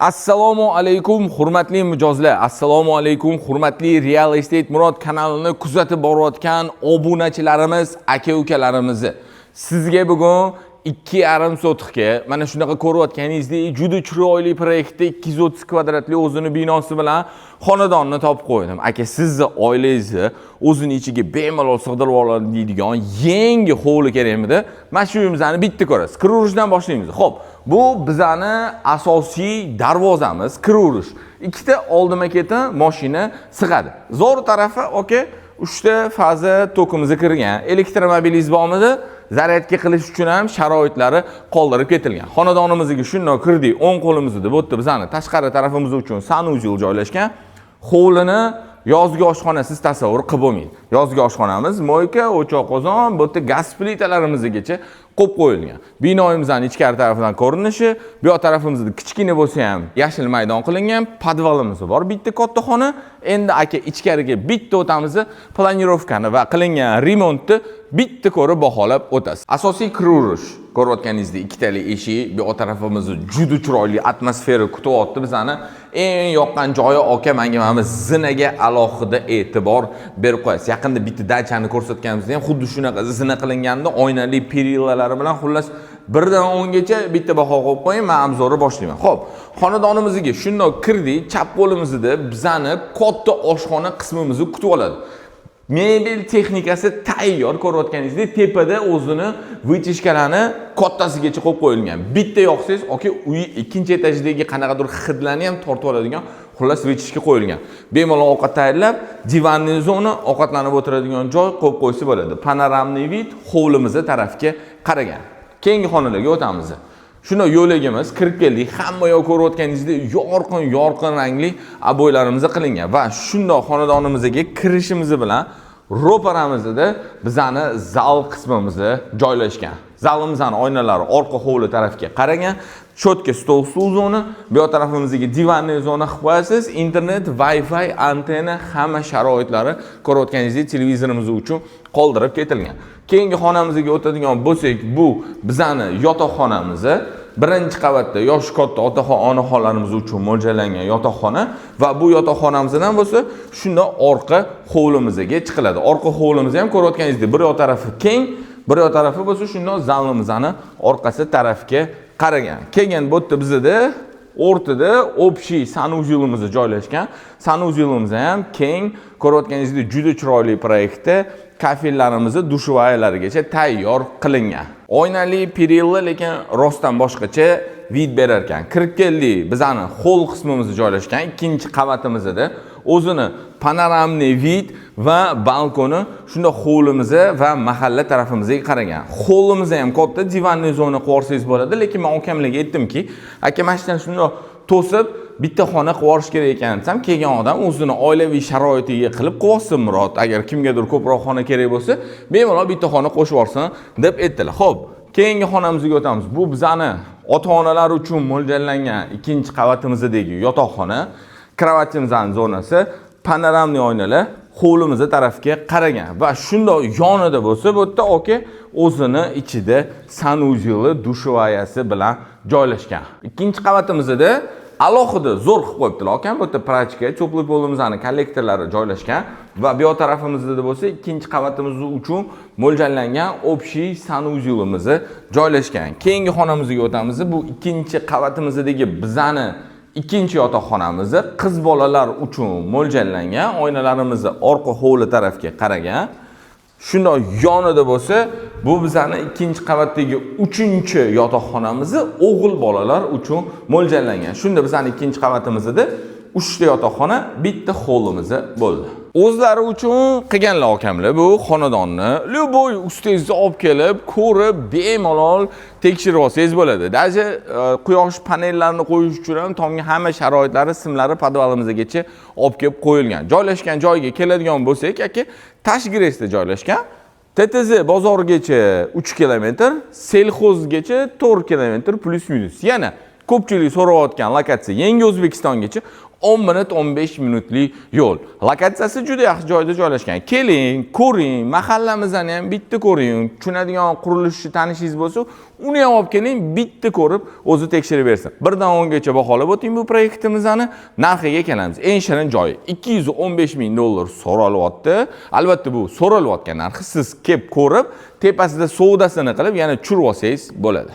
Assalomu alaykum, hurmatli mijozlar. Assalomu alaykum, hurmatli Real Estate Murod kanalini kuzatib borayotgan obunachilarimiz, aka ukalarimizni. Sizga bugun 2,5 sotixga mana shunaqa ko'rayotganingizdek juda chiroyli proyektda 230 kvadratli o'zini binosi bilan xonadonni topib qo'ydim. Aka, sizni oilangizni o'zini ichiga bemalol sig'dirib oladigan yangi hovli kerakmidi? Mana shu uyimizni bitta ko'rasiz. Kiraverishdan boshlaymiz. Xo'p, bu bizani asosiy darvozamiz, kiraverish. Ikkita oldima ketin mashina sig'adi. Zo'r tarafi, aka, uchta faza tokimiz kirgan. Elektromobilingiz bormidi? Zaryadka qilish uchun ham sharoitlari qoldirib ketilgan. Xonadonimizga shundoq kirdik, o'ng qo'limizda bu yerda bizani tashqari tarafimiz uchun санузел joylashgan. Hovlini yozgi oshxonasiz tasavvur qilib bo'lmaydi. Yozgi oshxonamiz, мойка, o'choq qozon, bu yerda gaz plitalarimizgacha qo'yib qo'yilgan. Binoimizning ichkari tarafidan ko'rinishi, bu yoq tarafimizda kichkina bo'lsa ham yashil maydon qilingan, podvalimiz bor, bitta katta xona. Endi, aka, ichkariga bitta o'tamiz, планировка ni va qilingan remontni bitta ko'rib baholab o'tasiz. Asosiy kiraverish ko'rayotganingizdek ikkitali eshik, bu yoq tarafimizni juda chiroyli atmosfera kutyapti bizani. Eng yoqqan joyi, aka, menga mana bu zinaga alohida e'tibor berib qo'yasiz. Yaqinda bitta dachani ko'rsatganimizda ham xuddi shunaqa zina qilingandi, oynali perilalari bilan. Xullas, 1 dan 10 gacha bitta baho qo'yib qo'ying, men обзор ni boshlayman. Xo'p, xonadonimizga shundoq kirdik, chap qo'limizda bizani katta oshxona qismimizni kutib oladi. Mebel texnikasi tayyor, ko'rayotganingizdek tepada o'zini вытяжка larni kattasigacha qo'yib qo'yilgan. Bitta yoqsangiz, aka, uy ikkinchi etajidagi qanaqadir hidlarni ham tortib oladigan, xullas, вытяжка qo'yilgan. Bemalol ovqat tayyorlab, диванный zona, ovqatlanib o'tiradigan joy qo'yib qo'ysa bo'ladi. Панорамный вид hovlimiz tarafga qaragan. Keyingi xonalarga o'tamiz. Shunda yo'lagimiz kirib keldik. Hamma yoq ko'rayotganingizdek yorqin yorqin rangli обой larimiz qilingan va shundoq xonadonimizga kirishimiz bilan ro'paramizda bizani zal qismimiz joylashgan. Zalimizni oynalari orqa hovli tarafga qaragan. Чётко stol, stul zona, bu yoq tarafimizga диванный zona qilib qo'yasiz. Internet, Wi-Fi, antenna, hamma sharoitlari ko'rayotganingizdek televizorimiz uchun qoldirib ketilgan. Keyingi xonamizga o'tadigan bo'lsak, bu bizani yotoqxonamiz. Birinchi qavatda yoshi katta otaxon, onaxonlarimiz uchun mo'ljallangan yotoqxona va bu yotoqxonamizdan bo'lsa shunda orqa hovlimizga chiqiladi. Orqa hovlimiz ham ko'rayotganingizdek bir yoq tarafi keng, bir yoq tarafi bo'lsa shundoq zalimizni orqasi tarafga qaragan. Keyin bu yerda bizada o'rtada общий санузел imiz joylashgan. Санузел imiz ham keng, ko'rayotganingizdek juda chiroyli proyektda kafellarimizni душевая larigacha tayyor qilingan. Oynali perilla, lekin rostdan boshqacha вид berar ekan. Kirib keldik, bizani холл qismimiz joylashgan, ikkinchi qavatimizda o'zini панорамный вид va balkoni shunda hovlimiz va mahalla tarafimizga qaragan. Hovlimiz ham katta, диванный zona qilib yuborsangiz bo'ladi, lekin men akamlarga aytdimki, aka, mana shundan shundoq to'sib bitta xona qilib yuborish kerak ekan desam, kelgan odam o'zini oilaviy sharoitiga qilib qilib Murod, agar kimgadir ko'proq xona kerak bo'lsa, bemalol bitta xona qo'shib yuborsin deb aytdilar. Xo'p, keyingi xonamizga o'tamiz. Bu bizani ota-onalar uchun mo'ljallangan ikkinchi qavatimizdagi yotoqxona. Kravatimizni zonasi, панорамный oynalar hovlimiz tarafga qaragan va shundoq yonida bo'lsa bu yerda, aka, o'zini ichida санузел i, душевая si bilan joylashgan. Ikkinchi qavatimizda alohida zo'r qilib qo'yibdilar akam. Bu yerda прачка, теплый пол imizni kollektorlari joylashgan va bu yoq tarafimizda bo'lsa ikkinchi qavatimiz uchun mo'ljallangan общий санузел imiz joylashgan. Keyingi xonamizga o'tamiz. Bu ikkinchi qavatimizdagi bizani ikkinchi yotoqxonamiz qiz bolalar uchun mo'ljallangan. Oynalarimiz orqa hovli tarafga qaragan. Shundoq yonida bo'lsa bu bizani ikkinchi qavatdagi uchinchi yotoqxonamiz o'g'il bolalar uchun mo'ljallangan. Shunda bizani ikkinchi qavatimizda uchta yotoqxona, bitta hollimiz bo'ldi. O'zlari uchun qilganlar akamlar bu xonadonni. Любой ustangizni olib kelib, ko'rib, bemalol tekshirib olsangiz bo'ladi. Даже quyosh panellarini qo'yish uchun ham tomga hamma sharoitlari, simlari podvalimizgacha olib kelib qo'yilgan. Joylashgan joyiga keladigan bo'lsak, aka, Tashgresda joylashgan. TTZ bozorigacha 3 kilometr, Selxozgacha 4 kilometr плюс-минус. Yana Ko'pchilik so'rayotgan lokatsiya Yangi O'zbekistongacha 10 minut, 15 minutlik yo'l. Lokatsiyasi juda yaxshi joyda joylashgan. Keling, ko'ring, mahallamizni ham bitta ko'ring. Tushunadigan qurilishchi tanishingiz bo'lsa, uni ham olib keling, bitta ko'rib, o'zi tekshirib bersin. 1 dan 10 gacha baholab o'ting bu proyektimizni. Narxiga kelamiz. Eng shirin joyi 215 ming dollar so'ralyapti. Albatta, bu so'ralayotgan narxi, siz kelib ko'rib, tepasida savdosini qilib, yana tushirib olsangiz bo'ladi.